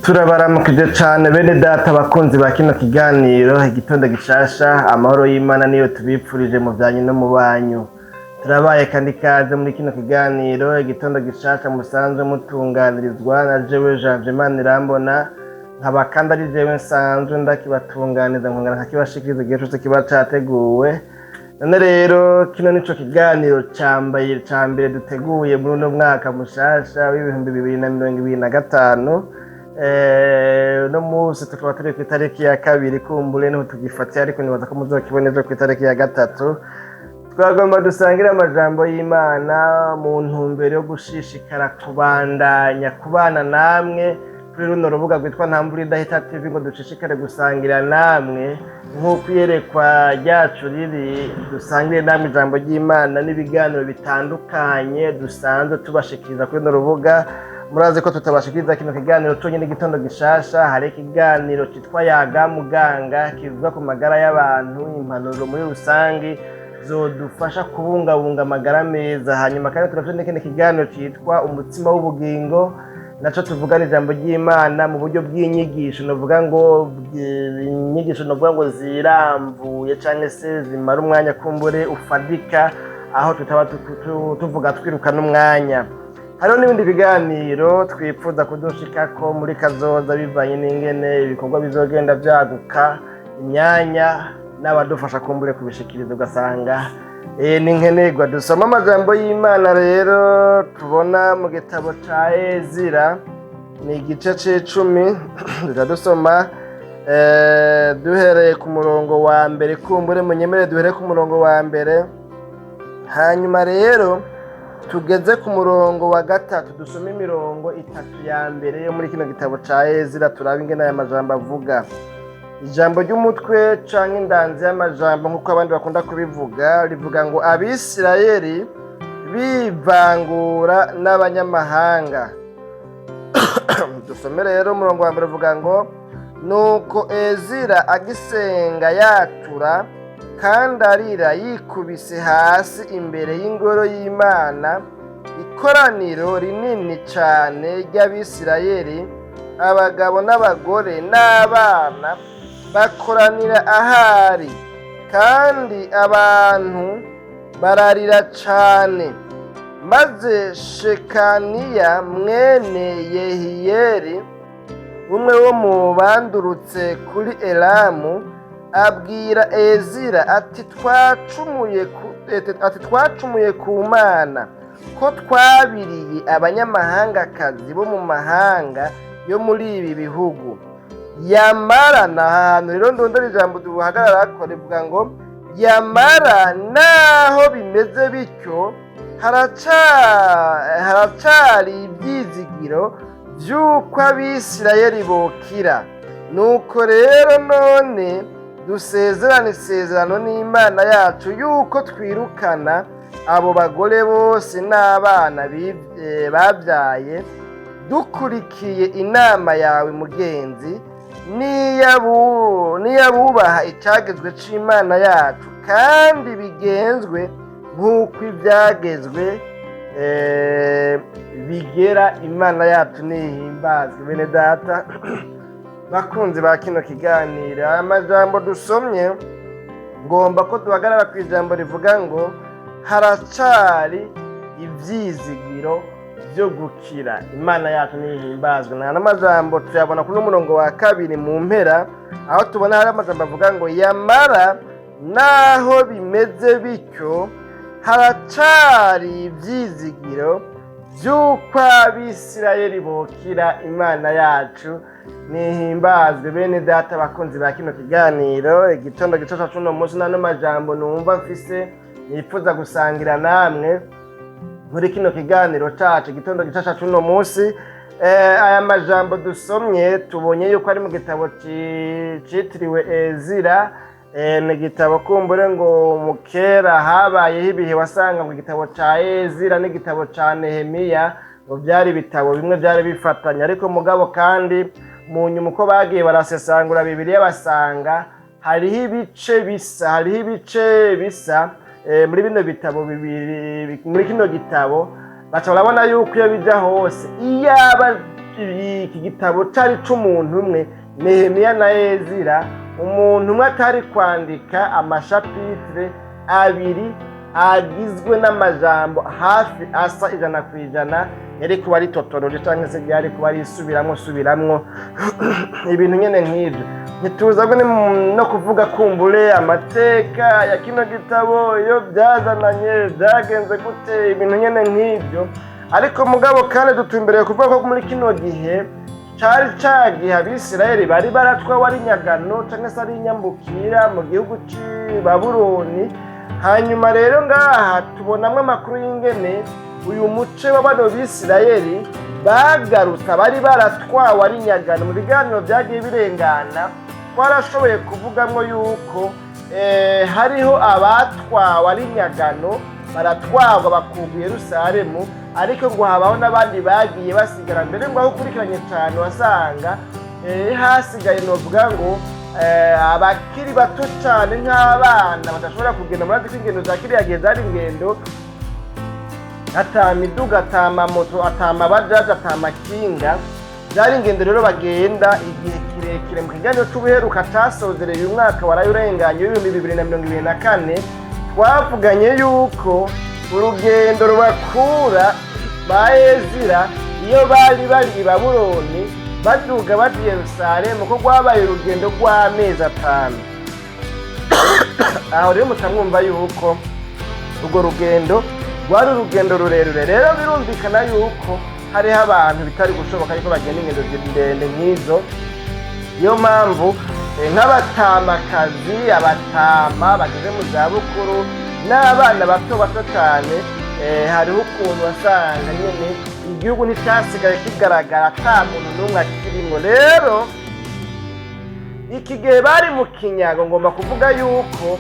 Turabaramukije cane bene data bakunzi ba kino kiganiro Igitondo Gishasha. Amahoro y'Imana niyo tubipfurije mu vyanyu no mu banyu. Turabaye kandi ikaze muri kino kiganiro Igitondo Gishasha musanzwe mutunganirizwa na jewe Janvier Manirambona, nkaba kandi ari jewe nsanzwe ndakibatunganiza nkongera nkakibashikiriza igihe cose kiba categuwe. None rero kino nico kiganiro cambaye ca mbere duteguye muri uno mwaka mushasha w'2025. Uno munsi tukaba turi ku itariki ya 2, kumbure niho tugifatiye, ariko nibaza ko muzokibona ejo ku itariki ya 3. Twagomba dusangire amajambo y'Imana mu ntumbero yo gushishikara kubandanya kubana namwe kuri runo rubuga rwitwa Ntamvura Idahita TV, ngo dushishikare gusangira namwe nk'uko iyerekwa ryacu riri, dusangire namwe ijambo ry'Imana n'ibiganiro bitandukanye dusanzwe tubashikiriza kuri runo rubuga. Murazi ko tutabashikiriza kino kiganiro conyine, Igitondo Gishasha. Hari ikiganiro citwa Yaga Muganga, kivuga ku magara y'abantu, impanuro muri rusangi zodufasha kubungabunga amagara meza. Hanyuma kandi turafite n'ikindi kiganiro citwa Umutsima w'Ubugingo, naco tuvugana ijambo ry'Imana mu buryo bw'inyigisho, novuga ngo inyigisho novuga ngo ziramvuye canke se zimara umwanya kumbure ufadika, aho tutaba tuvuga twiruka n'umwanya. Hariho n'ibindi biganiro twipfuza kudushikako muri kazoza, bivanye n'ingene ibikorwa bizogenda vyaguka, imyanya n'abadufasha kumbure kubishikiriza ugasanga ni nkenerwa. Dusoma amajambo y'Imana rero tubona mu gitabo ca Ezira, ni igice c'icumi. Dusoma duhereye ku murongo wa mbere. Kumbure munyemere duhere ku murongo wa mbere, hanyuma rero tugeze ku murongo wa gatatu. Dusome imirongo itatu ya mbere yo muri kino gitabo ca Ezira, turabe ingene aya majambo avuga. Ijambo ry'umutwe canke indanzi y'amajambo, nk'uko abandi bakunda kubivuga, rivuga ngo: "Abisirayeli bivangura n'abanyamahanga." Dusome rero umurongo wa mbere, uvuga ngo: "Nuko Ezira agisenga yatura kandi arira, yikubise hasi imbere y'ingoro y'Imana, ikoraniro rinini cane ry'Abisirayeli, abagabo n'abagore n'abana, bakoranira ahari, kandi abantu bararira cane. Maze Shekaniya mwene Yehiyeli, umwe wo mu bandurutse kuri Elamu, abwira Ezira ati: 'Twacumuye ku Mana ko twabiriye abanyamahangakazi bo mu mahanga yo muri ibi bihugu.'" Yamara ni ahantu rero ndondora ijambo duhagarara ko rivuga ngo: "Yamara naho bimeze bityo, haracari ibyizigiro by'uko Abisirayeli bokira. Nuko rero none dusezerane isezerano n'Imana yacu yuko twirukana abo bagore bose n'abana babyaye, dukurikiye inama yawe mugenzi n'iy'abubaha icyagezwe c'Imana yacu, kandi bigenzwe nk'uko ibyagezwe bigera. Imana yacu nihimbazwe." Bene data bakunzi ba kino kiganiro, amajambo dusomye, ngomba ko duhagarara ku ijambo rivuga ngo: "Haracari ivyizigiro byo gukira." Imana yacu nihimbazwe. Nta n'amajambo tuyabona kuri umurongo wa kabiri mu mpera, aho tubona hari amajambo avuga ngo: "Yamara naho bimeze bityo, haracari ivyizigiro by'uko Abisirayeli bokira." Imana yacu nihimbazwe. Bene data bakunzi ba kino kiganiro Igitondo Gishasha c'uno munsi, n'ano majambo numva mfise nifuza gusangira namwe muri kino kiganiro cacu Igitondo Gishasha c'uno munsi. Aya majambo dusomye, tubonye yuko ari mu gitabo citiriwe Ezira. Ni igitabo kumbure ngo mu kera habayeho ibihe wasanga ngo igitabo ca Ezira n'igitabo ca Nehemiya ngo byari ibitabo bimwe, byari bifatanye. Ariko mugabo kandi mu nyuma uko bagiye barasesangura Bibiliya, basanga hariho ibice bisa, hariho ibice bisa muri bino bitabo bibiri. Muri kino gitabo baca barabona yuko iyo bija hose iyaba Iki gitabo cari c'umuntu umwe, Nehemiya na Ezira, umuntu umwe atari kwandika amachapitres abiri agizwe n'amajambo hafi asa 100%. Yari kuba ari tautologie cyangwa se ryari kuba ari isubiramwo subiramwo ibintu nyene nk'ivyo. Ntituza no kuvuga kumbure amateka ya kino gitabo, iyo byazananye, byagenze gute, ibintu nyene nk'ivyo. Ariko mugabo kandi dutumbereye kuvuga ko muri kino gihe cari ca gihe Abisirayeli bari baratwawe ari nyagano canke se ari inyambukira mu gihugu c'i Babuloni. Hanyuma rero ngaha tubonamwo amakuru y'ingene uyu muce wa bano Bisirayeli bagarutse, bari baratwawe ari nyagano. Mu biganiro byagiye birengana twarashoboye kuvugamwo yuko hariho abatwawe ari nyagano, baratwarwa bakurwa i Yerusalemu, ariko ngo habaho n'abandi bagiye basigara. Mbere ngo aho ukurikiranye cyane wasanga hasigaye, novuga ngo abakiri bato cyane, nk'abana badashobora kugenda. Murazi ko ingendo za kiriya gihe zari ingendo ata miduga, ata mamoto, ata mabajaji, ata makinga. Byari ingendo rero bagenda igihe kirekire. Mu kiganiro c'ubuheruka casozereye uyu mwaka waraye urenganye w'2024, twavuganye yuko urugendo rubakura ba Ezira iyo bari bari i Babuloni baduga baja i Yerusalemu ko rwabaye urugendo rw'amezi 5. Aho rero mutamwumva yuko urwo rugendo rwari urugendo rurerure. Rero birumvikana yuko hariho abantu bitari gushoboka yuko bagenda ingendo ndende nk'izo. Niyo mpamvu nk'abatamakazi, abatama bageze mu zabukuru n'abana bato bato cyane, hariho ukuntu wasanga nyine igihugu nticyasigaye kigaragara ata muntu n'umwe akirimo. Rero iki gihe bari mu kinyago, ngomba kuvuga yuko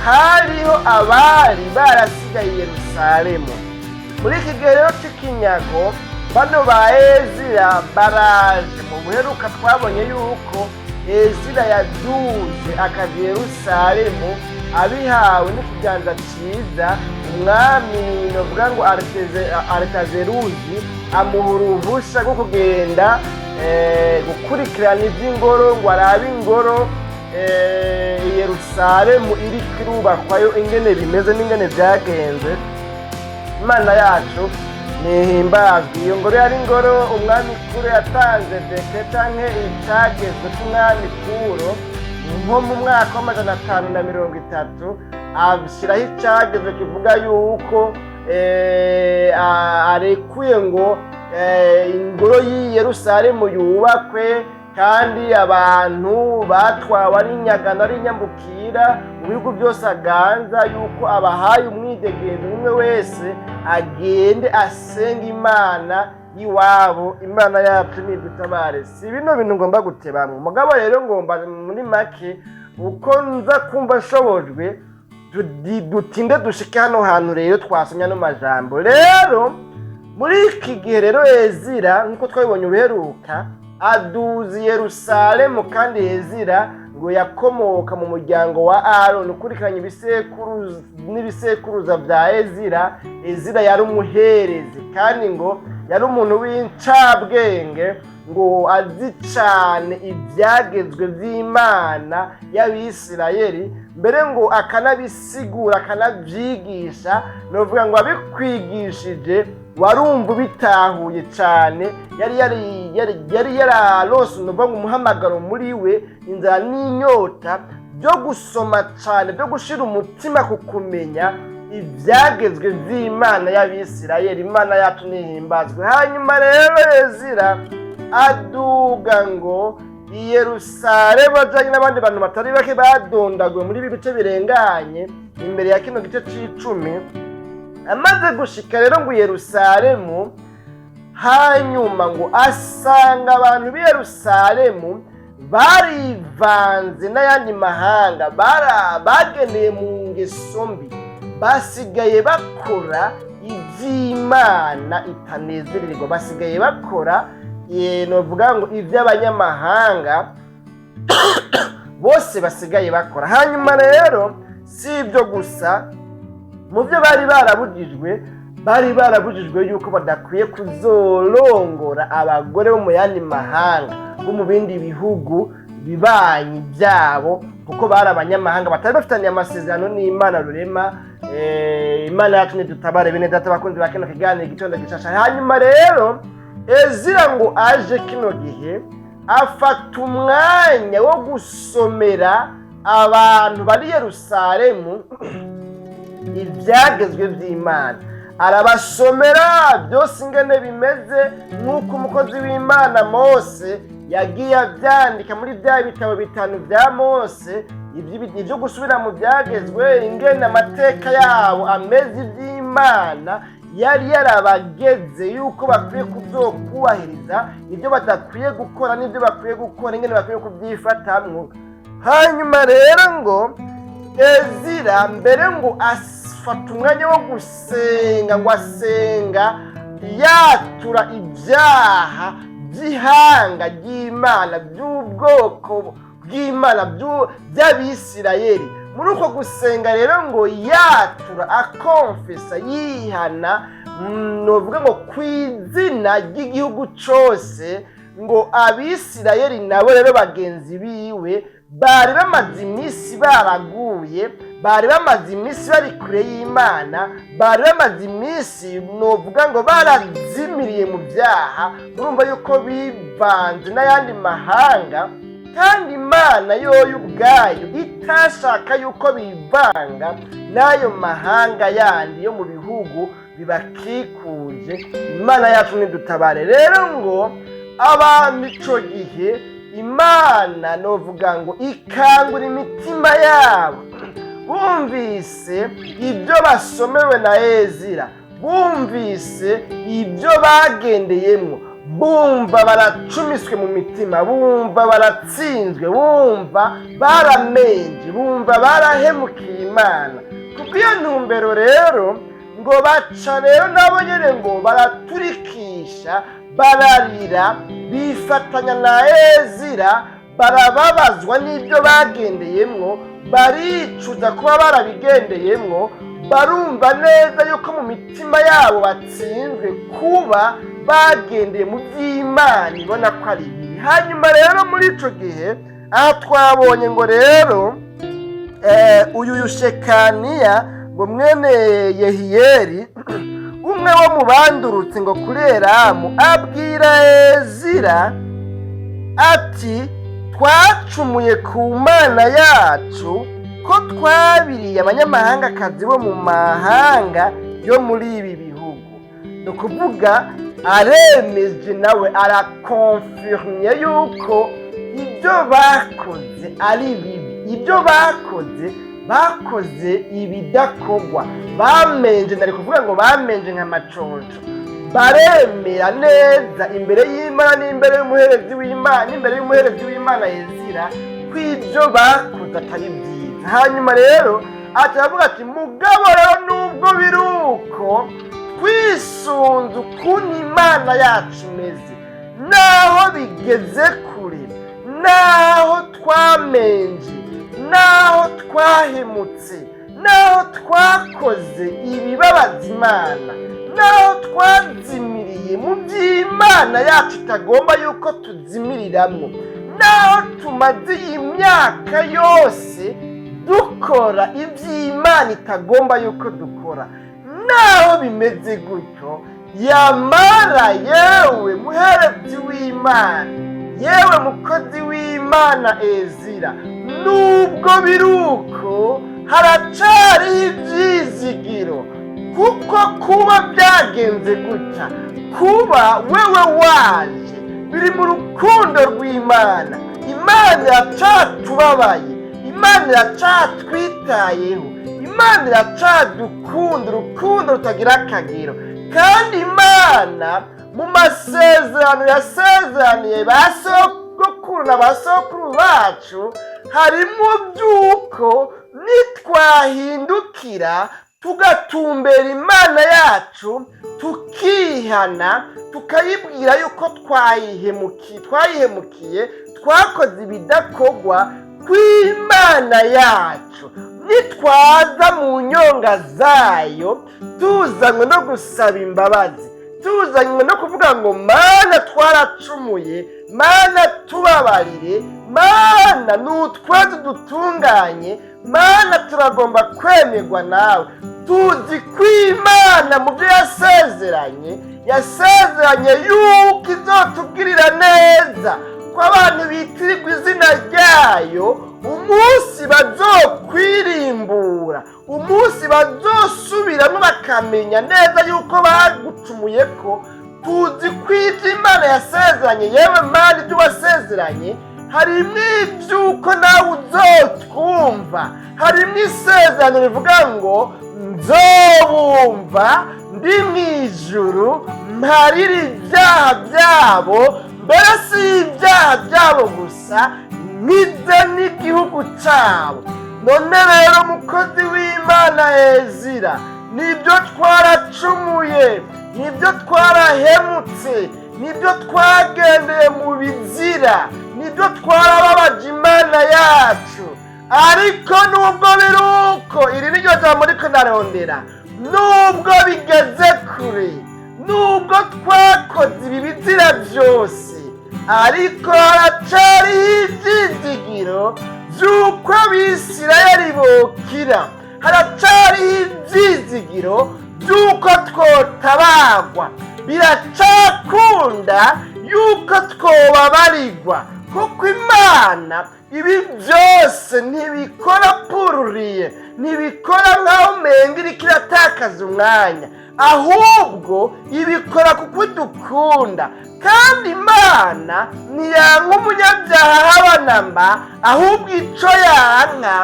hariho abari barasigaye i Yerusalemu. Muri iki gihe rero cy'ikinyago, bano ba Ezira baraje. Mu buheruka twabonye yuko Ezira yaduze akaja i Yerusalemu abihawe n'ikiganza cyiza umwami, novuga ngo Aritazeruzi, amuha uruhusha rwo kugenda gukurikirana iby'ingoro, ngo arabe ingoro i Yerusalemu iriko irubakwayo ingene bimeze n'ingene byagenze. Imana yacu nihimbazwe. Iyo ngoro yari ingoro umwami Kuro yatanze décret canke icagezwe c'umwami Kuro nko mu mwaka w'530, ashyiraho icagezwe kivuga yuko arekuye ngo ingoro y'i Yerusalemu yubakwe, kandi abantu batwawe ari inyagano, ari inyambukira mu bihugu byose aganza, yuko abahaye umwidegenzo, umwe wese agende asenga Imana y'iwabo. Imana yacu nidutabare. Si bino bintu ngomba gutebamwo, mugabo rero ngomba muri make uko nza kumva nshobojwe dutinde dushike hano hantu. Rero twasomye ano majambo. Rero muri iki gihe rero Ezira, nk'uko twabibonye ubuheruka, aduza i Yerusalemu. Kandi Ezira ngo yakomoka mu muryango wa Aroni. Ukurikiranye ibisekuru n'ibisekuruza bya Ezira, Ezira yari umuherezi, kandi ngo yari umuntu w'incabwenge, ngo azi cane ibyagezwe by'Imana y'Abisirayeli, mbere ngo akanabisigura, akanabyigisha. Ni ukuvuga ngo abikwigishije warumva ubitahuye cyane. Yari yararose, ni ukuvuga ngo umuhamagaro muri we, inzara n'inyota byo gusoma cyane, byo gushira umutima ku kumenya ibyagezwe by'Imana y'Abisirayeli. Imana yacu nihimbazwe. Hanyuma rero Ezira aduga ngo i Yerusalemu ajanye n'abandi bantu batari bake badondaguwe muri ibi bice birenganye imbere ya kino gice c'icumi. Amaze gushika rero ngo i Yerusalemu, hanyuma ngo asanga abantu b'i Yerusalemu barivanze n'ayandi mahanga, bageneye mu ngeso mbi, basigaye bakora iby'Imana itanezererwa, basigaye bakora novuga ngo iby'abanyamahanga bose basigaye bakora. Hanyuma rero si ibyo gusa, mu byo bari barabujijwe Bari barabujijwe yuko badakwiye kuzorongora abagore bo mu yandi mahanga, bo mu bindi bihugu bibanyi byabo, kuko bari abanyamahanga batari bafitaniye amasezerano n'Imana rurema. Imana yacu nidutabare. Bene data bakunzi ba kino kiganiro Igitondo Gishasha, hanyuma rero Ezira ngo aje kino gihe afata umwanya wo gusomera abantu bari Yerusalemu ibyagezwe by'Imana. Arabasomera byose ingene bimeze, nk'uko umukozi w'Imana Mose yagiye abyandika muri bya bitabo bitanu bya Mose, ibyo gusubira mu byagezwe, ingene amateka yabo ameze, iby'Imana yari yarabageze yuko bakwiye kuzokubahiriza, ibyo badakwiye gukora n'ibyo bakwiye gukora, ingene bakwiye kubyifatamwo. Hanyuma rero ngo Ezira mbere ngo afata umwanya wo gusenga, ngo asenga yatura ibyaha by'ihanga ry'Imana, by'ubwoko bw'Imana, by'Abisirayeli. Muri uko gusenga rero ngo yatura, akonfesa, yihana, novuga ngo ku izina ry'igihugu cose, ngo Abisirayeli nabo rero bagenzi biwe bari bamaze iminsi baraguye, bari bamaze iminsi bari kure y'Imana, bari bamaze iminsi novuga ngo barazimiriye mu byaha. Murumva yuko bivanze n'ayandi mahanga, kandi Imana yoyo ubwayo itashaka yuko bivanga n'ayo mahanga yandi yo mu bihugu bibakikuje. Imana yacu nidutabare. Rero ngo abantu ico gihe Imana novuga ngo ikangura imitima yabo, bumvise ibyo basomewe na Ezira, bumvise ibyo bagendeyemo, bumva baracumiswe mu mitima, bumva baratsinzwe, bumva baramenje, bumva barahemukiye Imana. Kubw'iyo ntumbero rero ngo baca rero nabo nyene ngo baraturikisha, bararira, bifatanya na Ezira, barababazwa n'ibyo bagendeyemwo, baricuza kuba barabigendeyemwo, barumva neza yuko mu mitima yabo batsinzwe kuba bagendeye mu by'Imana ibona ko ari bibi. Hanyuma rero muri ico gihe aha twabonye ngo rero uyu Yushekaniya ngo mwene Yehiyeli, umwe wo mu bandurutse ngo kuri Elamu, abwira Ezira ati: "Twacumuye ku Mana yacu ko twabiriye abanyamahangakazi bo mu mahanga yo muri ibi bihugu." Ni ukuvuga aremeje, nawe arakonfirmye yuko ibyo bakoze ari bibi, ibyo bakoze, bakoze ibidakorwa, bamenje, nari kuvuga ngo bamenje nka maconco. Baremera neza imbere y'Imana n'imbere y'umuherezi w'Imana, n'imbere y'umuherezi w'Imana Ezira, ko ibyo bakoze atari byiza. Hanyuma rero aravuga ati: "Mugabo rero nubwo biri uko, twisunze ukuntu Imana yacu imeze, naho bigeze kure, naho twamenje, naho twahemutse, naho twakoze ibibabaza Imana, naho twazimiriye mu by'Imana yacu itagomba yuko tuzimiriramwo, naho tumaze iyi myaka yose dukora iby'Imana itagomba yuko dukora, naho bimeze gutyo, yamara yewe muherezi w'Imana, yewe mukozi w'Imana Ezira, nubwo biri uko, haracariho ibyizigiro, kuko kuba byagenze gutya, kuba wewe waje, biri mu rukundo rw'Imana. Imana iracatubabaye, Imana iracatwitayeho, Imana iracadukunda urukundo rutagira akagero. Kandi Imana mu masezerano yasezeraniye ba sogokuru na ba sokuru bacu harimo by'uko nitwahindukira tugatumbera Imana yacu, tukihana, tukayibwira yuko twayihemukiye, twakoze ibidakorwa kw'Imana yacu." Nitwaza mu nyonga zayo tuzanywe no gusaba imbabazi, tuzanywe no kuvuga ngo: "Mana, twaracumuye, Mana, tubabarire, Mana, nutweze dutunganye, Mana, turagomba kwemerwa nawe." Tuzi ko Imana mu byo yasezeranye, yasezeranye yuko izotugirira neza, ko abantu bitirirwa izina ryayo, umunsi bazokwirimbura, umunsi bazosubiramo bakamenya neza yuko bagucumuye, ko tuzi ko ibyo Imana yasezeranye, yewe Mana, ibyo wasezeranye harimo iby'uko nawe uzotwumva, harimo isezerano rivuga ngo: "Nzobumva ndi mu ijuru, mparire ibyaha byabo, mbere si ibyaha byabo gusa, nkize n'igihugu cyabo." None rero, mukozi w'Imana Ezira, nibyo twaracumuye, nibyo twarahemutse, nibyo twagendeye mu bizira, nibyo twarababaje Imana yacu. Ariko nubwo biri uko, iri ni ryo jambo riko ndarondera, nubwo bigeze kure, nubwo twakoze ibi bizira byose, ariko haracariho ibyizigiro by'uko Abisirayeli bokira, haracariho ibyizigiro by'uko twotabagwa, biracakunda yuko twobabarirwa, kuko Imana ibi byose ntibikora pururiye, ntibikora nk'aho umenga iriko iratakaza umwanya, ahubwo ibikora kuko idukunda. Kandi Imana ntiyanka umunyabyaha haba namba, ahubwo ico yanka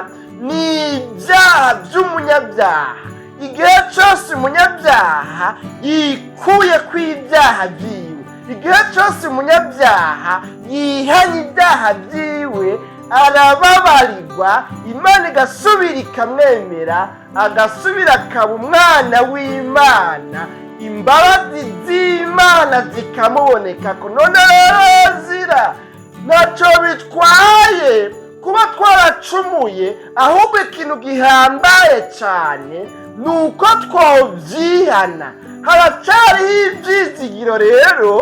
ni ibyaha by'umunyabyaha. Igihe cyose umunyabyaha yikuye ku ibyaha byiwe, igihe cyose umunyabyaha yihanye ibyaha byiwe, arababarirwa, Imana igasubira ikamwemera, agasubira akaba umwana w'Imana, imbabazi z'Imana zikamuboneka. Ko none rero zira ntacyo bitwaye kuba twaracumuye, ahubwo ikintu gihambaye cyane ni uko twobyihana. Haracariho ibyizigiro rero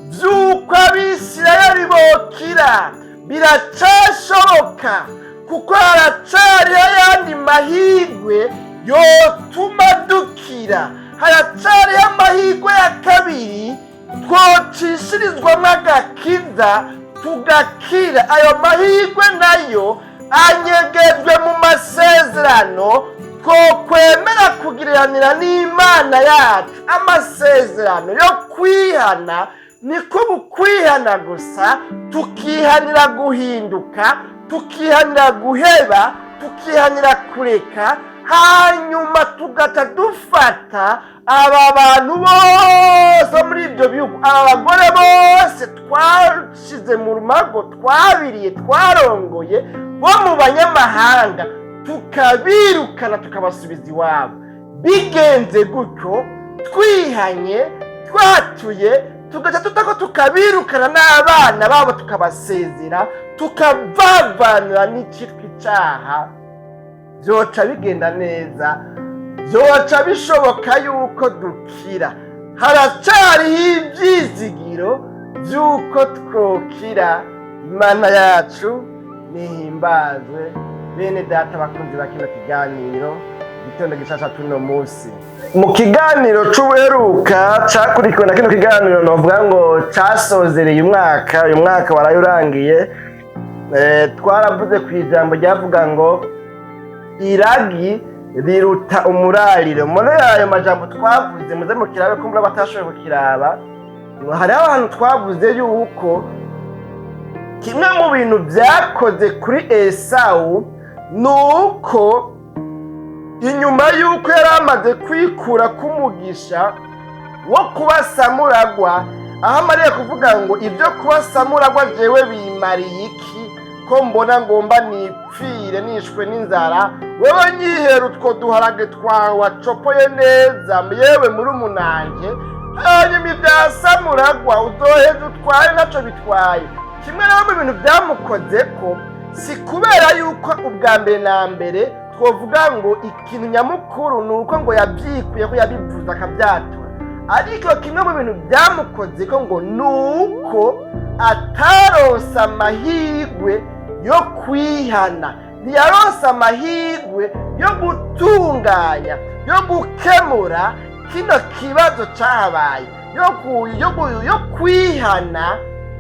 by'uko Abisirayeli bokira, biracashoboka, kuko haracariho ayandi mahirwe yotuma dukira, haracariho amahirwe ya kabiri twocishirizwamo agakiza tugakira. Ayo mahirwe nayo anyegejwe mu masezerano twokwemera kugiriranira n'Imana yacu, amasezerano yo kwihana. Niko kwihana gusa, tukihanira guhinduka, tukihanira guheba, tukihanira kureka, hanyuma tugata dufata aba bantu bose bo muri ibyo bihugu, aba bagore bose twashize mu rumago, twabiriye, twarongoye, bo mu banyamahanga, tukabirukana, tukabasubiza iwabo. Bigenze gutyo, twihanye, twatuye, tugaca tutako tukabirukana n'abana babo, tukabasezera, tukavavanura n'icyitwa icyaha, byoca bigenda neza, byoca bishoboka yuko dukira. Haracariho ibyizigiro by'uko twokira. Imana yacu nihimbazwe. Bene data bakunzi ba kino kiganiro Igitondo Gishasha, tuno munsi mu kiganiro c'ubuheruka cakurikiwe na kino kiganiro, novuga ngo casozereye umwaka, uyu mwaka waraye urangiye, twaravuze ku ijambo ryavuga ngo "Iragi riruta umurariro". Muri ayo majambo twavuze, muze mukirabe ko muri abatashoboye kukiraba, hariho abantu twavuze yuko kimwe mu bintu byakoze kuri Esawu ni uko inyuma y'uko yari amaze kwikura k'umugisha wo kuba samuragwa, aho amariye kuvuga ngo: "Ibyo kuba samuragwa jewe bimariye iki, ko mbona ngomba nipfire nishwe n'inzara? Wewe nyihera utwo duharage twawe wacopoye neza, yewe muri umunanje, hanyuma ibya samuragwa uzoheza utwaye, ntacyo bitwaye." Kimwe rero mu bintu byamukoze ko si kubera yuko ubwa mbere na mbere Twovuga ngo ikintu nyamukuru ni uko ngo yabyikuye ko yabivuze akabyatura, ariko kimwe mu bintu byamukoze ko ngo ni uko ataronse amahirwe yo kwihana, ntiyaronse amahirwe yo gutunganya, yo gukemura kino kibazo cyahabaye, yo kwihana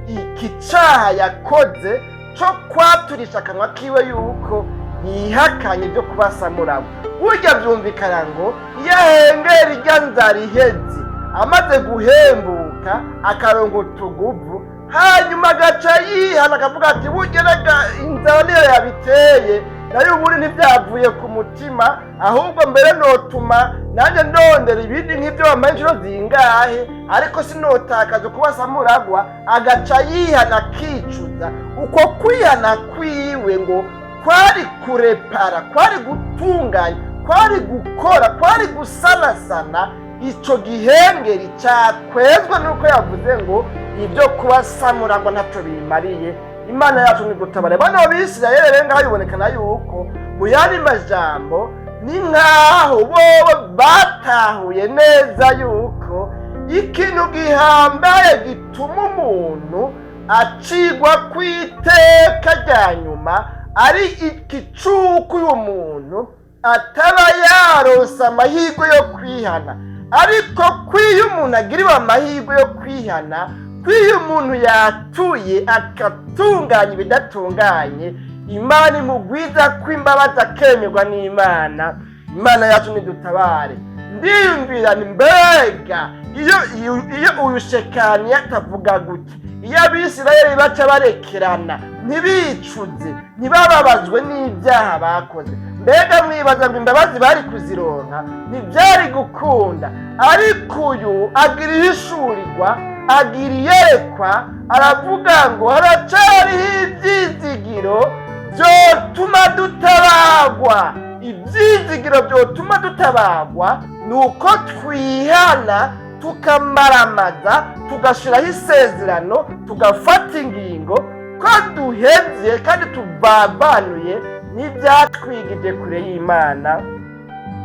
iki cyaha yakoze cyo kwaturisha akanwa kiwe yuko yihakanye ibyo kubasamurabo. Burya byumvikana ngo iyo ahengera irya nzara iheze, amaze guhembuka akarongo utuguvu, hanyuma agaca yihana akavuga ati: "Burya rega inzara niyo yabiteye, nayo ubundi ntibyavuye ku mutima, ahubwo mbere notuma nanjye ndondera ibindi nk'ibyo bambaye inshuro zingahe, ariko sinotakaza kuba samuragwa." Agaca yihana akicuza. Uko kwihana kwiwe ngo kwari kurepara, kwari gutunganya, kwari gukora, kwari gusanasana ico gihengeri cyakwezwa nuko yavuze ngo ibyo kuba samuragwa ntacyo bimariye. Imana yacu ntidutabare. Bano Bisirayeli rero ngaho bibonekana yuko mu yandi majambo ni nkaho bobo batahuye neza yuko ikintu gihambaye gituma umuntu acigwa ku iteka rya nyuma ari iki c'uko uyu muntu ataba yaronse amahirwe yo kwihana. Ariko kw'iyo umuntu agiriwe amahirwe yo kwihana, kw'iyo umuntu yatuye agatunganya ibidatunganye, Imana imugwiza kw'imbabazi, akemerwa n'Imana. Imana yacu ntidutabare. Ndiyumvira ni mbega iyo uyu Shekani atavuga gutya, iyo Abisirayeli baca barekerana, ntibicuze, ntibababazwe n'ibyaha bakoze, mbega mwibaza ngo imbabazi bari kuzironka? Ntibyari gukunda. Ariko uyu agira ihishurirwa, agira iyerekwa, aravuga ngo haracariho ibyizigiro byotuma dutabagwa. Ibyizigiro byotuma dutabagwa ni uko twihana, tukamaramaza, tugashyiraho isezerano, tugafata ingingo ko duhebye kandi tubambanuye n'ibyatwigije kure y'Imana.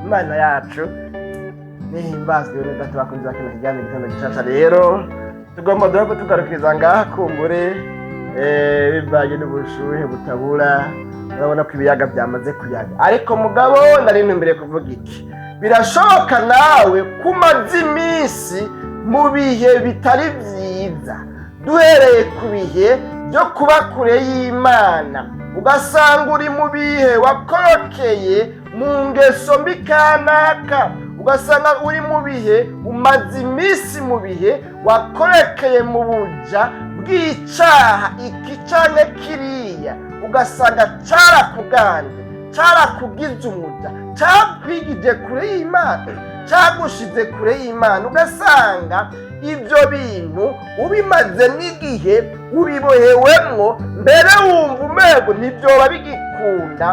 Imana yacu nihimbazwe. Neza tubakunze kino kiganiro Igitondo Gishasha. Rero tugomba duhave tugarukiriza ngaha, kumbure bivanye n'ubushuhe butabura. Urabona ko ibiyaga byamaze kuyaga. Ariko mugabo nari ntumbere kuvuga iki: birashoboka nawe ko umaze iminsi mu bihe bitari byiza, duhereye ku bihe byo kuba kure y'Imana, ugasanga uri mu bihe wakorokeye mu ngeso mbi kanaka, ugasanga uri mu bihe, umaze iminsi mu bihe wakorekeye mu buja bw'icaha iki canke kiriya, ugasanga carakuganje, carakugize umuja, cakwigije kure y'Imana, cagushize kure y'Imana, ugasanga ibyo bintu ubimaze n'igihe ubibohewemwo, mbere wumva umego ntibyoba bigikunda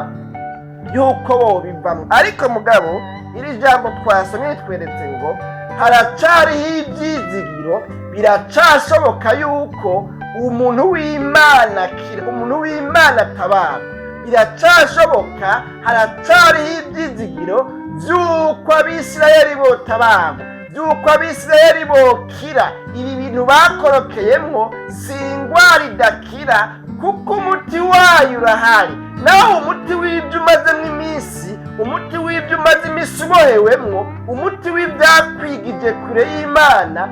yuko bobivamwo. Ariko mugabo iri jambo twasomye ritweretse ngo haracariho ibyizigiro, biracashoboka yuko umuntu w'Imana akira, umuntu w'Imana atabara. Biracashoboka, haracariho ibyizigiro by'uko Abisirayeli botabagwa, by'uko Abisirayeli bokira ibi bintu bakorokeyemwo. Si ingwara idakira, kuko umuti wayo urahari. Nawe umuti w'ibyo umazemo iminsi, umuti w'ibyo umaze iminsi ubohewemwo, umuti w'ibyakwigije kure y'Imana,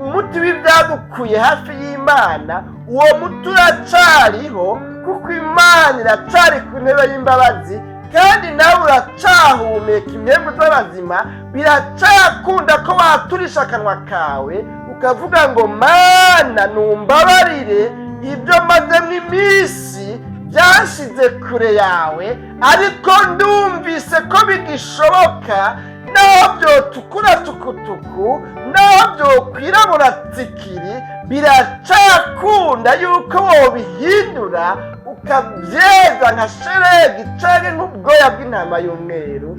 umuti w'ibyagukuye hafi y'Imana, uwo muti uracariho, kuko Imana iracari ku ntebe y'imbabazi, kandi nawe uracahumeka impembu z'abazima. Biracakunda ko waturisha akanwa kawe ukavuga ngo: "Mana, numbabarire, ibyo mazemo iminsi byashize kure yawe, ariko ndumvise ko bigishoboka. Naho byotukura tukutuku, naho byokwirabura tsikiri, biracakunda yuko wobihindura ukabyeza nka sheregi canke nk'ubwoya bw'intama y'umweru."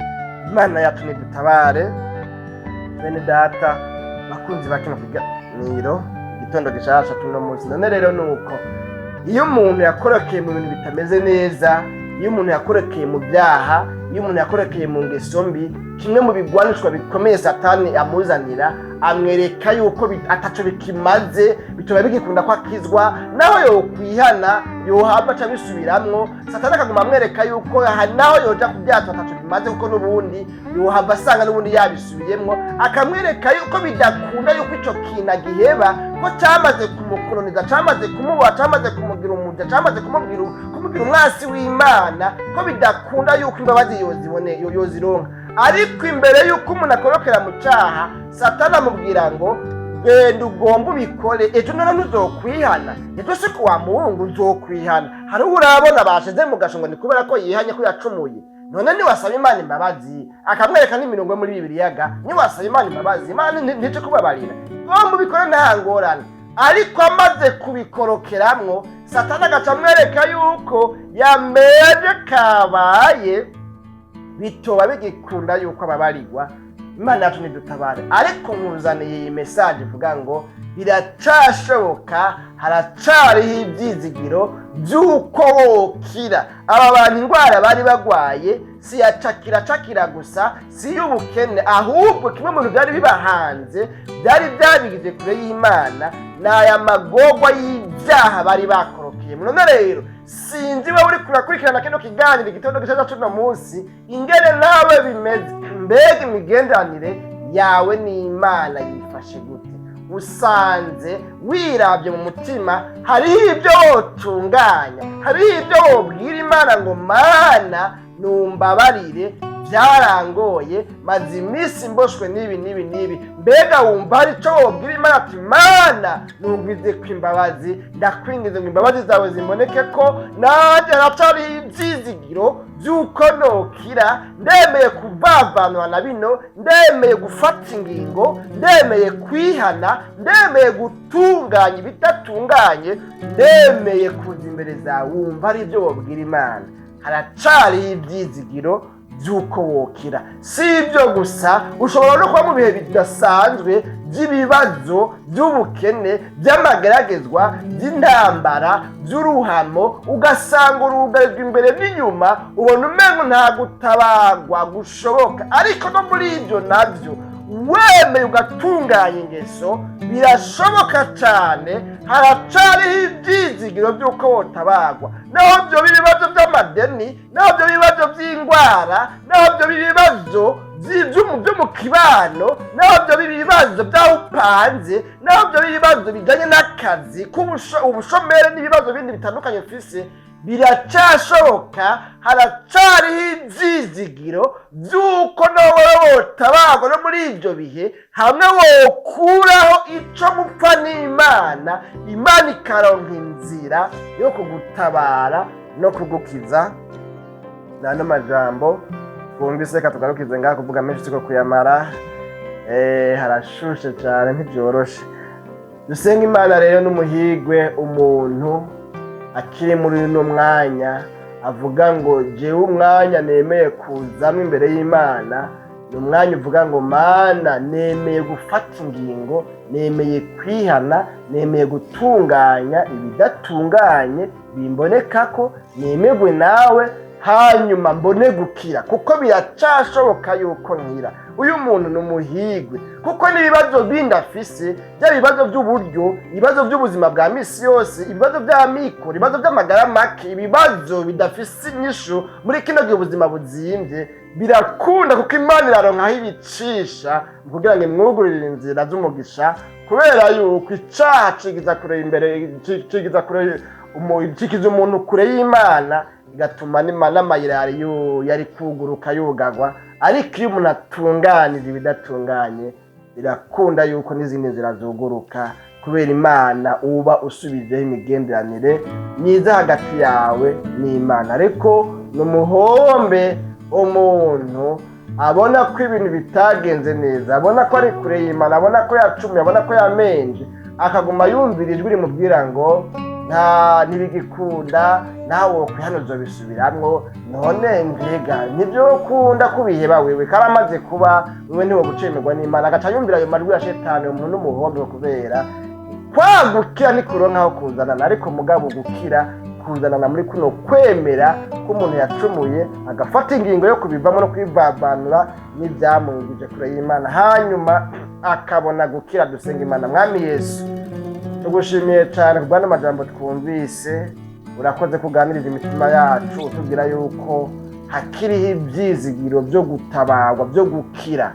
Imana yacu nidutabare. Bene data bakunzi ba kino kiganiro Igitondo Gishasha tuno munsi, none rero ni uko iyo umuntu yakorokeye mu bintu bitameze neza, iyo umuntu yakorokeye mu byaha, Iyo umuntu yakorekeye mu ngeso mbi, kimwe mu bigwanishwa bikomeye Satani amuzanira, amwereka yuko ataco bikimaze, bituma bigikunda ko akizwa, naho yokwihana yohava aca bisubiramwo. Satani akaguma amwereka yuko naho yoja kubyato ataco bimaze, kuko n'ubundi yohava asanga n'ubundi yabisubiyemwo. Akamwereka yuko bidakunda yuko ico kintu agiheba, ko camaze kumukoloniza, camaze kumuboha, camaze kumugira umuja, camaze kumugira umwasi w'Imana, ko bidakunda yuko imbabazi yozibone, yozironka. Ariko imbere yuko umuntu akorokera mu caha, Satani amubwira ngo: "Genda ugomba ubikore, ejo none ntuzokwihana, ejo si ku wa Muhungu uzokwihana." Hariho urabona bashize mu gasho ngo ni kubera ko yihanye ko yacumuye. None niwasaba Imana imbabazi, akamwereka n'imirongo yo muri Bibiliyaga, niwasaba Imana imbabazi, Imana ntice kubabarira, gomba ubikore, nta ngorane. Ariko amaze kubikorokeramwo, Satani agaca amwereka yuko yameje kabaye, bitoba bigikunda yuko ababarirwa. Imana yacu nidutabare. Ariko nkuzaniye iyi message ivuga ngo biracashoboka, haracariho ibyizigiro by'uko wokira. Aba bantu indwara bari bagwaye si ya cakira cakira gusa, si iy'ubukene, ahubwo kimwe mu bintu byari bibahanze, byari byabigize kure y'Imana, ni aya magorwa y'ibyaha bari bakorokeye. None rero sinzi wowe uri kurakurikirana kino kiganiro igitondo gishaje cuno munsi ingene nawe bimeze. Mbega imigenderanire yawe n'Imana yifashe gute? Usanze wirabye mu mutima, hariho ibyo wotunganya, hariho ibyo wobwira Imana ngo: "Mana, numbabarire, byarangoye, maze iminsi mboshwe n'ibi n'ibi n'ibi." Mbega wumva hari icyo wobwira Imana ati: "Mana, nungwize ko imbabazi, ndakwingize ngo imbabazi zawe zimboneke, ko nanjye haracari ibyizigiro by'uko nokira. Ndemeye kuvavanura na bino, ndemeye gufata ingingo, ndemeye kwihana, ndemeye gutunganya ibidatunganye, ndemeye kuza imbere zawe." Wumva ari ibyo wobwira Imana? Haracariho ibyizigiro by'uko wokira. Si ibyo gusa, ushobora no kuba mu bihe bidasanzwe by'ibibazo, by'ubukene, by'amageragezwa, by'intambara, by'uruhamo, ugasanga urugarijwe imbere n'inyuma, ubona umengo nta gutabarwa gushoboka. Ariko no muri ibyo nabyo, wemeye ugatunganya ingeso, birashoboka cyane, haracariho ibyizigiro by'uko wotabarwa. Naho byo ibibazo by'amadeni, naho byo ibibazo by'indwara, naho byo ibibazo byo mu kibano, naho byo ibibazo by'aho upanze, naho byo ibibazo bijyanye n'akazi, ubushomeri n'ibibazo bindi bitandukanye ufise, biracyashoboka, haracariho ibyizigiro by'uko nawe wotabarwa no muri ibyo bihe, hamwe wokuraho ico mupfa n'Imana, Imana ikaronka inzira yo kugutabara no kugukiza. N'ano majambo twumvise, reka tugarukize ngaha, kuvuga menshi siko kuyamara. Harashushe cyane, ntibyoroshe. Dusenga Imana rero. N'umuhigwe umuntu akiri muri uno mwanya avuga ngo: "Jewe umwanya nemeye kuzamo imbere y'Imana ni umwanya uvuga ngo: Mana, nemeye gufata ingingo, nemeye kwihana, nemeye gutunganya ibidatunganye bimboneka ko nemegwe nawe, hanyuma mbone gukira, kuko biracashoboka yuko nkira." Uyu muntu ni umuhigwe, kuko n'ibibazo bindi afise, byaba ibibazo by'uburyo, ibibazo by'ubuzima bwa misi yose, ibibazo by'amikoro, ibibazo by'amagara make, ibibazo bidafise inyishu muri kino gihe ubuzima buzimbye, birakunda, kuko Imana iraronka aho ibicisha kugira ngo imwugururire inzira z'umugisha, kubera yuko icaha cigiza kure imbere, cigiza kure cikiza umuntu kure y'Imana, igatuma n'amayira yari kuguruka yugagwa. Ariko iyo umuntu atunganije ibidatunganye, birakunda yuko n'izindi nzira zuguruka, kubera Imana uba usubijeho imigenderanire myiza hagati yawe n'Imana. Ariko ni umuhombe umuntu abona ko ibintu bitagenze neza, abona ko ari kure y'Imana, abona ko yacumiye, abona ko yamenje, akaguma yumvira ijwi rimubwira ngo: "Nta ntibigikunda, nawe wokwihana uzobisubiramwo." None mbega nibyo ukunda kubiheba wewe karamaze kuba, wewe ntiwogucemerwa n'Imana? Agaca yumvira ayo majwi ya Shetani. Umuntu n'umuhombe, kubera kwa gukira ntikuronka aho kuzanana. Ariko mugabo gukira Kuzanana muri kuno kwemera ko umuntu yacumuye, agafata ingingo yo kubivamo no kwivavanura n'ibyamwigije kure y'Imana, hanyuma akabona gukira. Dusenga Imana. Mwami Yesu, tugushimiye cyane ku bw'ano twumvise. Urakoze kuganiriza imitima yacu, utubwira yuko hakiriho ibyizigiro byo gutabarwa, byo gukira,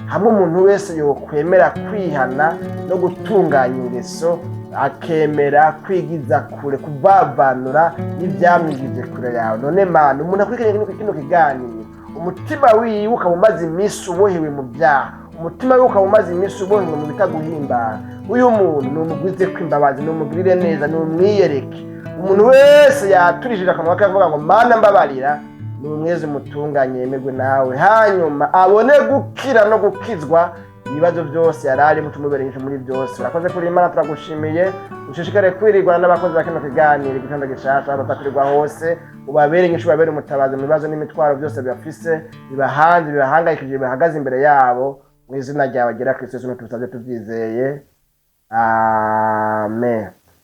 hamwe umuntu wese yokwemera kwihana no gutunganya ingeso, akemera kwigiza kure, kuvavanura n'ibyamwigije kure yawe. None Mana, umuntu akurikiranye kino kiganiro, umutima wiwe ukaba umaze iminsi ubohewe mu byaha, umutima wiwe ukaba umaze iminsi ubohewe mu bitaguhimbara, uyu muntu numugwize kw'imbabazi, numugirire neza, numwiyereke. Umuntu wese yaturishije akanwa ke avuga ngo: "Mana, mbabarira", numweze, umutunganye, yemerwe nawe, hanyuma abone gukira no gukizwa ibibazo byose yari arimo, tumubereye muri byose. Urakoze kuri Imana, turagushimiye. Ushishikare kwirirwana n'abakozi ba kino kiganiro Igitondo Gishasha, aho batakurirwa hose, ubabere inyishu, ubabere umutabazi mu bibazo n'imitwaro byose bibafise, bibahanze, bibahangayikishije, bihagaze imbere yabo. Mu izina ryawe ryera Kristo Yesu tubisabye tubyizeye, amen.